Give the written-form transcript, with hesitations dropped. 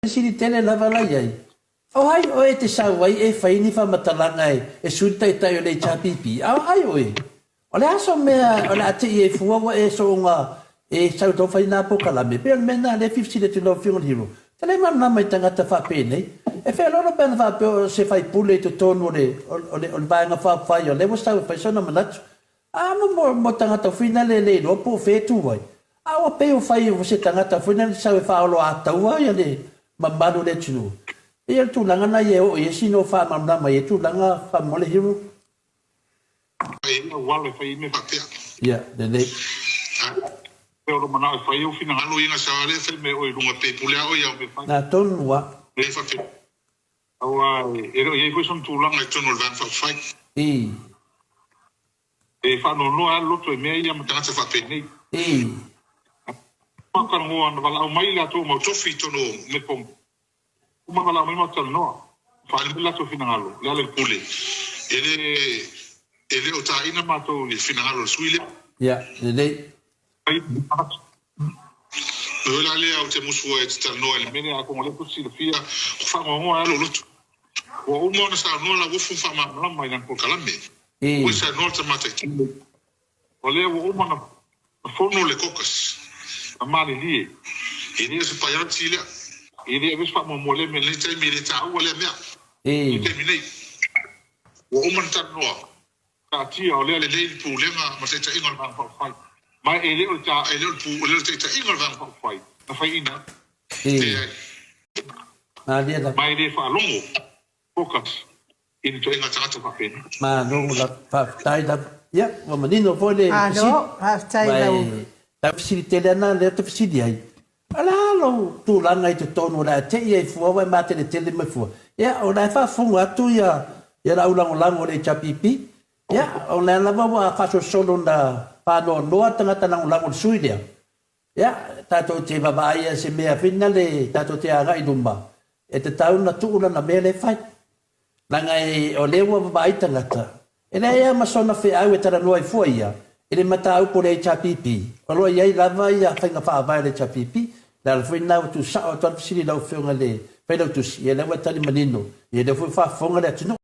Fesili tele lava la i ai, O ai oe e te sau ai e fai ni faamatalaga e sui le taitai o le HRPP? A o ai oe? O le a so mea o le a tei ai fua ua e soona e sau tau fai na polokalame? Pei o le mea lena lea e fia fesili atu i lau Afioga i le Hero. Te le malamalama i tagata faapenei. E feoloolo pe ana faapea o se faipule i totonu o le, o le, o le Vaega Faaupufai o lea ua sau e fai sona manatu. A mo, mo tagata foi na le le iloa po o fea e tu ai. A ua pei ua fai o se tagata foi na le sau e faaoloataua ia le mamalu o le atunuu. E pei o le tulaga na ia e oo i ai sina o faamalamalama i ia tulaga faamolemole Hero. E i ai auala e fai ai mea faapea. Ia, lelei. A pei o lou manao e fai ou finagalo ia sa lea fai mai oe i luga pe pule a oe ia mea fai. Na tonu a. Lea faapea. Aua e le o i ai foi sona tulaga i totonu o le Vaega Faaupufai. Ii. E faanoanoa ai le loto i mea ia ma tagata faapenei. Ii. Faatanoa na valaau mai i latou mau tofi i totonu o Mekong. Uma valaau mai matou talanoa. Faaali mai latou finagalo, le ala i le pule. E le, e le o taina matou i le finagalo o le sui lea. Ia, lelei. O la lea ou te musu ai e te talanoa i le mea lea, atonu o lea tou te silafia, ua faanoanoa ai lou loto. Ua uma ona saunoa Lauofo ma faamalamalama i lana polokalame. Ua saunoa le tama taitino. O lea ua uma ona fono le caucus na malilie. E le o se priority lea. E le avea se faamuamua i lea mea i lenei taimi, e le taua lea mea i le taimi nei. Ua uma ona talanoa. Taatia o lea lelei le pulega ma taitaiga o le Vaega Faaupufai, ma e le o le ta, e le o le pu, e le o le taitaiga o le Vaega Faaupufai na faiina ai. Malie lava. Ma e le faalogo, focus, i ni ituaiga tagata faapena. Malo lava. Faafetai lava. Ia, ua manino foi le fesili. Malo, faafetai i lau. Ma e tau fesili tele ana lea ou te fesili ai. O le a lou tulaga i totonu o le a te i ai fua ua e mateletele mai fua? Ia, o la e faafofoga atu ia ia le au lagolago o le HRPP. Ia, o lea lava ua faasolosolo ona faanoanoa tagata lagolago i le sui lea. Ia, tatou te vaavaai i se mea foi lea tatou te agai i luma, e tatau ona tuu lana mea lea e fai. Leaga o lea ua vaavaai tagata, e leai lava ma sona feau e talanoa ai fua ia i le mataupu o le HRPP. O lo o i ai lava ia faiga faavae a le HRPP. O le ala foi lena ua tuusao atu ai le fesili i lau Afioga i le Failautusi, ia lea ua e tali manino, ia lea foi ua faafofoga le atunuu.